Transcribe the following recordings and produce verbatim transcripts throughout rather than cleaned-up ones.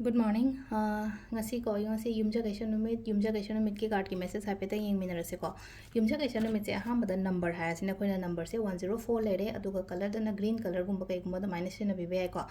Good morning. ꯑ, ꯉꯁꯤꯀꯣ, ꯉꯁꯤ ꯌꯨꯝꯁꯀꯩꯁ ꯅꯨꯃꯤꯠ, ꯌꯨꯝꯁꯀꯩꯁ ꯅꯨꯃꯤꯠꯀꯤ cardꯀꯤ message ꯍꯥꯏꯐꯦꯠꯇꯪ ꯌꯦꯡꯃꯤꯟꯅꯔꯁꯤꯀꯣ꯫ ꯌꯨꯝꯁꯀꯩꯁ ꯅꯨꯃꯤꯠꯁꯦ ꯑꯍꯥꯟꯕꯗ number ꯍꯥꯏꯔꯁꯤꯅ ꯑꯩꯈꯣꯏꯅ numberꯁꯦ one zero four ꯂꯩꯔꯦ, ꯑꯗꯨꯒ colourꯗꯅ green colourꯒꯨꯝꯕ ꯀꯩꯒꯨꯝꯕ ꯑꯗꯨꯃꯥꯏꯅ ꯁꯤꯖꯤꯟꯅꯕꯤꯕ ꯌꯥꯏꯀꯣ꯫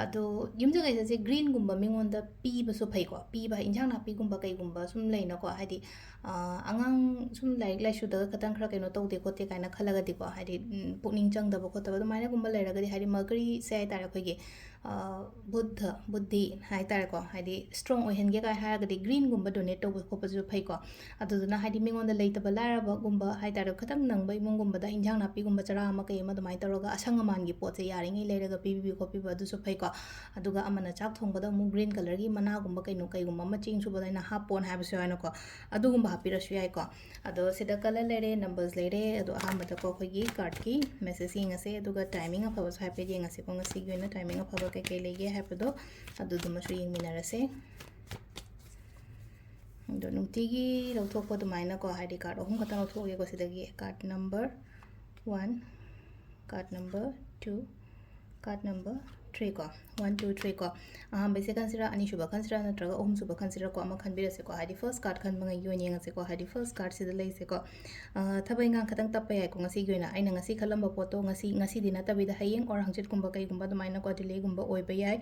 ꯑꯗꯣ ꯌꯨꯝꯁꯀꯩꯁꯁꯦ greenꯒꯨꯝꯕ ꯃꯤꯉꯣꯟꯗ ꯄꯤꯕꯁꯨ ꯐꯩꯀꯣ, ꯄꯤꯕ ꯍꯥꯏ, ꯏꯟꯁꯥꯡ ꯅꯥꯄꯤꯒꯨꯝꯕ ꯀꯩꯒꯨꯝꯕ ꯁꯨꯝ ꯂꯩꯅꯀꯣ, ꯍꯥꯏꯗꯤ, ꯑ, ꯑꯉꯥꯡ ꯁꯨꯝ ꯂꯥꯏꯔꯤꯛ ꯂꯥꯏꯁꯨꯗꯒ ꯈꯇꯪ ꯈꯔ ꯀꯩꯅꯣ ꯇꯧꯗꯦ ꯈꯣꯠꯇꯦ ꯀꯥꯏꯅ ꯈꯜꯂꯒꯗꯤꯀꯣ, ꯍꯥꯏꯗꯤ, ꯎꯝ, ꯄꯨꯛꯅꯤꯡ ꯆꯪꯗꯕ ꯈꯣꯠꯇꯕ ꯑꯗꯨꯃꯥꯏꯅꯒꯨꯝꯕ ꯂꯩꯔꯒꯗꯤ, ꯍꯥꯏꯗꯤ ꯃꯒ꯭ꯔꯤꯁꯦ ꯍꯥꯏ ꯇꯥꯔꯦ ꯑꯩꯈꯣꯏꯒꯤ, ꯑ, ꯕꯨꯗꯙ, ꯕꯨꯗꯙꯤ ꯍꯥꯏ ꯇꯥꯔꯦꯀꯣ, ꯍꯥꯏꯗꯤ strong ꯑꯣꯏꯍꯟꯒꯦ ꯀꯥꯏ ꯍꯥꯏꯔꯒꯗꯤ greenꯒꯨꯝꯕ donate ꯇꯧꯕ ꯈꯣꯠꯄꯁꯨ ꯐꯩꯀꯣ꯫ ꯑꯗꯨꯗꯨꯅ ꯍꯥꯏꯗꯤ ꯃꯤꯉꯣꯟꯗ ꯂꯩꯇꯕ ꯂꯥꯏꯔꯕꯒꯨꯝꯕ ꯍꯥꯏ ꯇꯥꯔꯦ, ꯈꯤꯇꯪ ꯅꯪꯕ ꯏꯃꯨꯡꯒꯨꯝꯕꯗ ꯏꯟꯖꯥꯡ ꯅꯥꯄꯤꯒꯨꯝꯕ ꯆꯔꯥ ꯑꯃ ꯀꯩ ꯑꯃ ꯑꯗꯨꯃꯥꯏꯅ ꯇꯧꯔꯒ ꯑꯁꯪ ꯑꯃꯥꯟꯒꯤ ꯄꯣꯠꯁꯦ ꯌꯥꯔꯤꯉꯩ ꯂꯩꯔꯒ ꯄꯤꯕꯤꯕ ꯈꯣꯠꯄꯤꯕ ꯑꯗꯨꯁꯨ ꯐꯩꯀꯣ꯫ ꯑꯗꯨꯒ ꯑꯃꯅ ꯆꯥꯛ ꯊꯣꯡꯕꯗ ꯑꯃꯨꯛ green colourꯒꯤ ꯃꯅꯥꯒꯨꯝꯕ ꯀꯩꯅꯣ ꯀꯩꯒꯨꯝꯕ ꯑꯃ ꯆꯦꯡ ꯁꯨꯕꯗ ꯑꯩꯅ ꯍꯥꯞꯄꯣꯅ ꯍꯥꯏꯕꯁꯨ ꯌꯥꯎꯋꯦꯅꯀꯣ, ꯑꯗꯨꯒꯨꯝꯕ ꯍꯥꯞꯄꯤꯔꯁꯨ ꯌꯥꯏꯀꯣ꯫ ꯑꯗꯣ ꯁꯤꯗ colour ꯂꯩꯔꯦ, numbers ꯂꯩꯔꯦ, ꯑꯗꯣ ꯑꯍꯥꯟꯕꯗꯀꯣ ꯑꯩꯈꯣꯏꯒꯤ cardꯀꯤ message ꯌꯦꯡꯉꯁꯦ, ꯑꯗꯨꯒ timing ꯑꯐꯕꯁꯨ ꯍꯥꯏꯐꯦꯠ ꯌꯦꯡꯉꯁꯦꯀꯣ, ꯉꯁꯤꯒꯤ ꯑꯣꯏꯅ timing ꯑꯐꯕ ꯀꯩꯀꯩ ꯂꯩꯒꯦ ꯍꯥꯏꯕꯗꯣ ꯑꯗꯨꯗꯨꯃꯁꯨ ꯌꯦꯡꯃꯤꯟꯅꯔꯁꯦ꯫ ꯑꯗꯣ ꯅꯨꯡꯇꯤꯒꯤ ꯂꯧꯊꯣꯛꯄ ꯑꯗꯨꯃꯥꯏꯅꯀꯣ, ꯍꯥꯏꯗꯤ card ꯑꯍꯨꯝ ꯈꯛꯇꯪ ꯂꯧꯊꯣꯛꯑꯒꯦꯀꯣ ꯁꯤꯗꯒꯤ, card number one, card number two, card number three ꯀꯣ, one, two, three ꯀꯣ꯫ ꯑꯍꯥꯟꯕꯩꯁꯦ ꯈꯟꯁꯤꯔꯥ, ꯑꯅꯤꯁꯨꯕ ꯈꯟꯁꯤꯔꯥ, ꯅꯠꯇ꯭ꯔꯒ ꯑꯍꯨꯝꯁꯨꯕ ꯈꯟꯁꯤꯔꯥꯀꯣ, ꯑꯃ ꯈꯟꯕꯤꯔꯁꯦꯀꯣ, ꯍꯥꯏꯗꯤ first card ꯈꯟꯕꯉꯩꯒꯤ ꯑꯣꯏꯅ ꯌꯦꯡꯉꯁꯦꯀꯣ, ꯍꯥꯏꯗꯤ first cardꯁꯤꯗ ꯂꯩꯁꯦꯀꯣ꯫ ꯑ, ꯊꯕꯛ ꯏꯪꯈꯥꯡ ꯈꯇꯪ ꯇꯞꯄ ꯌꯥꯏꯀꯣ ꯉꯁꯤꯒꯤ ꯑꯣꯏꯅ, ꯑꯩꯅ ꯉꯁꯤ ꯈꯜꯂꯝꯕ ꯄꯣꯠꯇꯣ ꯉꯁꯤ, ꯉꯁꯤꯗꯤ ꯅꯠꯇꯕꯤꯗ ꯍꯌꯦꯡ or ꯍꯪꯆꯤꯠꯀꯨꯝꯕ ꯀꯩꯒꯨꯝꯕ ꯑꯗꯨꯃꯥꯏꯅꯀꯣ, delayꯒꯨꯝꯕ ꯑꯣꯏꯕ ꯌꯥꯏ꯫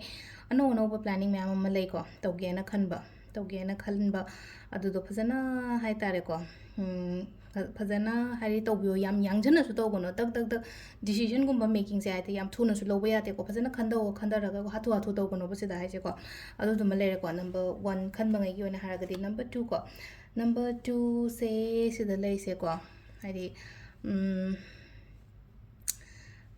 ꯑꯅꯧ ꯑꯅꯧꯕ planning ꯃꯌꯥꯝ ꯑꯃ ꯂꯩꯀꯣ, ꯇꯧꯒꯦꯅ ꯈꯟꯕ, ꯇꯧꯒꯦꯅ ꯈꯟꯕ ꯑꯗꯨꯗꯣ ꯐꯖꯅ ꯍꯥꯏ ꯇꯥꯔꯦꯀꯣ, ꯎꯝ, ꯐ-, ꯐꯖꯅ ꯍꯥꯏꯗꯤ ꯇꯧꯕꯤꯌꯣ, ꯌꯥꯝ ꯌꯥꯡꯖꯟꯅꯁꯨ ꯇꯧꯒꯅꯣ, ꯇꯛ ꯇꯛ ꯇꯛ decisionꯒꯨꯝꯕ makingꯁꯦ ꯍꯥꯏꯗꯤ ꯌꯥꯝ ꯊꯨꯅꯁꯨ ꯂꯧꯕ ꯌꯥꯗꯦꯀꯣ, ꯐꯖꯅ ꯈꯟꯗꯧ, ꯈꯟꯊꯔꯒ ꯍꯥꯊꯨ ꯍꯥꯊꯨ ꯇꯧꯒꯅꯣꯕ ꯁꯤꯗ ꯍꯥꯏꯁꯦꯀꯣ꯫ ꯑꯗꯨꯗꯨꯃ ꯂꯩꯔꯦꯀꯣ, number one ꯈꯟꯕꯉꯩꯒꯤ ꯑꯣꯏꯅ ꯍꯥꯏꯔꯒꯗꯤ꯫ Number two ꯀꯣ, number twoꯁꯦ ꯁꯤꯗ ꯂꯩꯁꯦꯀꯣ, ꯍꯥꯏꯗꯤ, ꯎꯝ,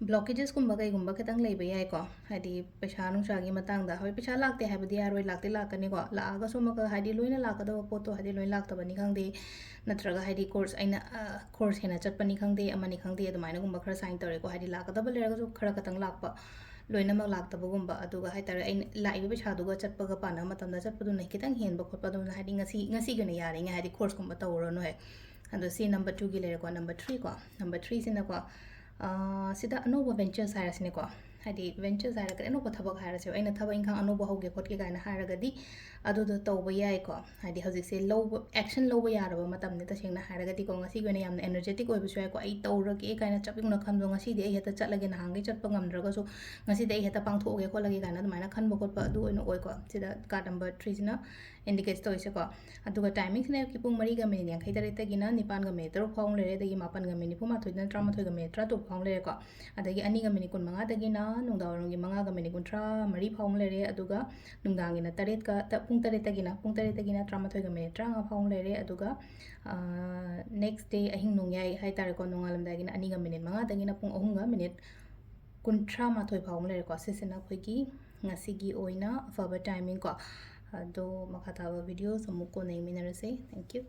blockagesꯀꯨꯝꯕ ꯀꯩꯒꯨꯝꯕ ꯈꯤꯇꯪ ꯂꯩꯕ ꯌꯥꯏꯀꯣ, ꯍꯥꯏꯗꯤ ꯄꯩꯁꯥ ꯅꯨꯡꯁꯥꯒꯤ ꯃꯇꯥꯡꯗ꯫ ꯍꯣꯏ, ꯄꯩꯁꯥ ꯂꯥꯛꯇꯦ ꯍꯥꯏꯕꯗꯤ ꯌꯥꯔꯣꯏ, ꯂꯥꯛꯇꯤ ꯂꯥꯛꯀꯅꯤꯀꯣ, ꯂꯥꯛꯑꯒꯁꯨ ꯑꯃꯨꯛꯀ ꯍꯥꯏꯗꯤ ꯂꯣꯏꯅ ꯂꯥꯛꯀꯗꯕ ꯄꯣꯠꯇꯣ ꯍꯥꯏꯗꯤ ꯂꯣꯏꯅ ꯂꯥꯛꯇꯕꯅꯤ ꯈꯪꯗꯦ, ꯅꯠꯇ꯭ꯔꯒ ꯍꯥꯏꯗꯤ course ꯑꯩꯅ, ꯑ, course ꯍꯦꯟꯅ ꯆꯠꯄꯅꯤ ꯈꯪꯗꯦ, ꯑꯃꯅꯤ ꯈꯪꯗꯦ, ꯑꯗꯨꯃꯥꯏꯅꯒꯨꯝꯕ ꯈꯔ sign ꯇꯧꯔꯦꯀꯣ, ꯍꯥꯏꯗꯤ ꯂꯥꯛꯀꯗꯕ ꯂꯩꯔꯒꯁꯨ ꯈꯔ ꯈꯛꯇꯪ ꯂꯥꯛꯄ, ꯂꯣꯏꯅꯃꯛ ꯂꯥꯛꯇꯕꯒꯨꯝꯕ, ꯑꯗꯨꯒ ꯍꯥꯏ ꯇꯥꯔꯦ ꯑꯩꯅ ꯂꯥꯛꯏꯕ ꯄꯩꯁꯥꯗꯨꯒ ꯆꯠꯄꯒ ꯄꯥꯟꯅꯕ ꯃꯇꯝꯗ ꯆꯠꯄꯗꯨꯅ ꯈꯤꯇꯪ ꯍꯦꯟꯕ ꯈꯣꯠꯄ, ꯑꯗꯨꯅ ꯍꯥꯏꯗꯤ ꯉꯁꯤ, ꯉꯁꯤꯒꯤ ꯑꯣꯏꯅ ꯌꯥꯔꯤꯉꯩ ꯍꯥꯏꯗꯤ courseꯀꯨꯝꯕ ꯇꯧꯔꯨꯔꯅꯨ ꯍꯦꯛ꯫ ꯑꯗꯣ ꯁꯤ number twoꯒꯤ ꯂꯩꯔꯦꯀꯣ꯫ Number three ꯀꯣ, number threeꯁꯤꯅꯀꯣ, ꯑꯥ, ꯁꯤꯗ ꯑꯅꯧꯕ ventures ꯍꯥꯏꯔꯁꯤꯅꯦꯀꯣ, ꯍꯥꯏꯗꯤ ꯚꯦꯟꯆꯔꯁ ꯍꯥꯏꯔꯒꯗꯤ ꯑꯅꯧꯕ ꯊꯕꯛ ꯍꯥꯏꯔꯁꯦꯕ, ꯑꯩꯅ ꯊꯕꯛ ꯏꯪꯈꯥꯡ ꯑꯅꯧꯕ ꯍꯧꯒꯦ ꯈꯣꯠꯀꯦ ꯀꯥꯏꯅ ꯍꯥꯏꯔꯒꯗꯤ ꯑꯗꯨꯗꯣ ꯇꯧꯕ ꯌꯥꯏꯀꯣ꯫ ꯍꯥꯏꯗꯤ ꯍꯧꯖꯤꯛꯁꯦ ꯂꯧꯕ, ꯑꯦꯛꯁꯟ ꯂꯧꯕ ꯌꯥꯔꯕ ꯃꯇꯝꯅꯤ꯫ ꯇꯁꯦꯡꯅ ꯍꯥꯏꯔꯒꯗꯤꯀꯣ, ꯉꯁꯤꯒꯤ ꯑꯣꯏꯅ ꯌꯥꯝꯅ ꯑꯦꯅꯔꯖꯦꯇꯤꯛ ꯑꯣꯏꯕꯁꯨ ꯌꯥꯏꯀꯣ꯫ ꯑꯩ ꯇꯧꯔꯒꯦ ꯀꯥꯏꯅ ꯆꯞ ꯌꯨꯡꯅ ꯈꯟꯕꯗꯣ, ꯉꯁꯤꯗꯤ ꯑꯩ ꯍꯦꯛꯇ ꯆꯠꯂꯒꯦ, ꯅꯍꯥꯟꯈꯩ ꯆꯠꯄ ꯉꯝꯗ꯭ꯔꯒꯁꯨ ꯉꯁꯤꯗꯤ ꯑꯩ ꯍꯦꯛꯇ ꯄꯥꯡꯊꯣꯛꯑꯒꯦ ꯈꯣꯠꯂꯒꯦ ꯀꯥꯏꯅ ꯑꯗꯨꯃꯥꯏꯅ ꯈꯟꯕ ꯈꯣꯠꯄ ꯑꯗꯨ ꯑꯣꯏꯅ ꯑꯣꯏꯀꯣ꯫ ꯁꯤꯗ ꯀꯥꯔꯠ ꯅꯝꯕꯔ ꯊ꯭ꯔꯤꯁꯤꯅ ꯏꯟꯗꯤꯀꯦꯠ ꯇꯧꯔꯤꯁꯦꯀꯣ꯫ ꯑꯗꯨꯒ ꯇꯥꯏꯃꯤꯡꯁꯤꯅ ꯑꯌꯨꯛꯀꯤ ꯄꯨꯡ ꯃꯔꯤꯒ ꯃꯤꯅꯤꯠ ꯌꯥꯡꯈꯩ ꯇꯔꯦꯠꯇꯒꯤꯅ ꯅꯤꯄꯥꯟꯒ ꯃꯤꯅꯤꯠ ꯇꯔꯨꯛ ꯐꯥꯎ ꯑꯃ ꯂꯩꯔꯦ, ꯑꯗꯒꯤ ꯃꯥꯄꯟꯒ ꯃꯤꯅꯤꯠ ꯅꯤꯐꯨ ꯃꯥꯊꯣꯏꯗꯅ ꯇꯔꯥꯃꯥꯊꯣꯏꯒ ꯃꯤꯅꯤꯠ ꯇꯔꯥꯇꯔꯨꯛ ꯐꯥꯎ ꯑꯃ ꯂꯩꯔꯦꯀꯣ꯫ ꯑꯗꯒꯤ ꯑꯅꯤꯒ ꯃꯤꯅꯤꯠ ꯀꯨꯟ ꯃꯉꯥꯗꯒꯤꯅ ꯅꯨꯡꯗꯥꯡꯋꯥꯏꯔꯝꯒꯤ ꯃꯉꯥꯒ ꯃꯤꯅꯤꯠ ꯀꯨꯟꯊ꯭ꯔꯥ ꯃꯔꯤ ꯐꯥꯎ ꯑꯃ ꯂꯩꯔꯦ꯫ ꯑꯗꯨꯒ ꯅꯨꯡꯗꯥꯡꯒꯤꯅ ꯇꯔꯦꯠꯀ, ꯇ-, ꯄꯨꯡ ꯇꯔꯦꯠꯇꯒꯤꯅ, ꯄꯨꯡ ꯇꯔꯦꯠꯇꯒꯤꯅ ꯇꯔꯥꯃꯥꯊꯣꯏꯒ ꯃꯤꯅꯤꯠ ꯇꯔꯥꯃꯉꯥ ꯐꯥꯎ ꯑꯃ ꯂꯩꯔꯦ꯫ ꯑꯗꯨꯒ ꯅꯦꯛꯁ ꯗꯦ ꯑꯍꯤꯡ ꯅꯣꯡꯌꯥꯏ ꯍꯥꯏꯇꯥꯔꯦꯀꯣ, ꯅꯣꯡꯉꯥꯜꯂꯝꯗꯥꯏꯒꯤꯅ ꯑꯅꯤꯒ ꯃꯤꯅꯤꯠ ꯃꯉꯥꯗꯒꯤꯅ ꯄꯨꯡ ꯑꯍꯨꯝꯒ ꯃꯤꯅꯤꯠ ꯀꯨꯟꯊ꯭ꯔꯥ ꯃꯥꯊꯣꯏ ꯐꯥꯎ ꯑꯃ ꯂꯩꯔꯦꯀꯣ꯫ ꯁꯤꯁꯤꯅ ꯑꯩꯈꯣꯏꯒꯤ ꯉꯁꯤꯒꯤ ꯑꯣꯏꯅ ꯑꯐꯕ ꯇꯥꯏꯃꯤꯡ ꯀꯣ꯫ ꯑꯗꯣ ꯃꯈꯥ ꯇꯥꯕ ꯚꯤꯗꯤꯑꯣꯁ ꯑꯃꯨꯛ ꯀꯣꯟꯅ ꯌꯦꯡꯃꯤꯟꯅꯔꯁꯦ꯫ Thank you꯫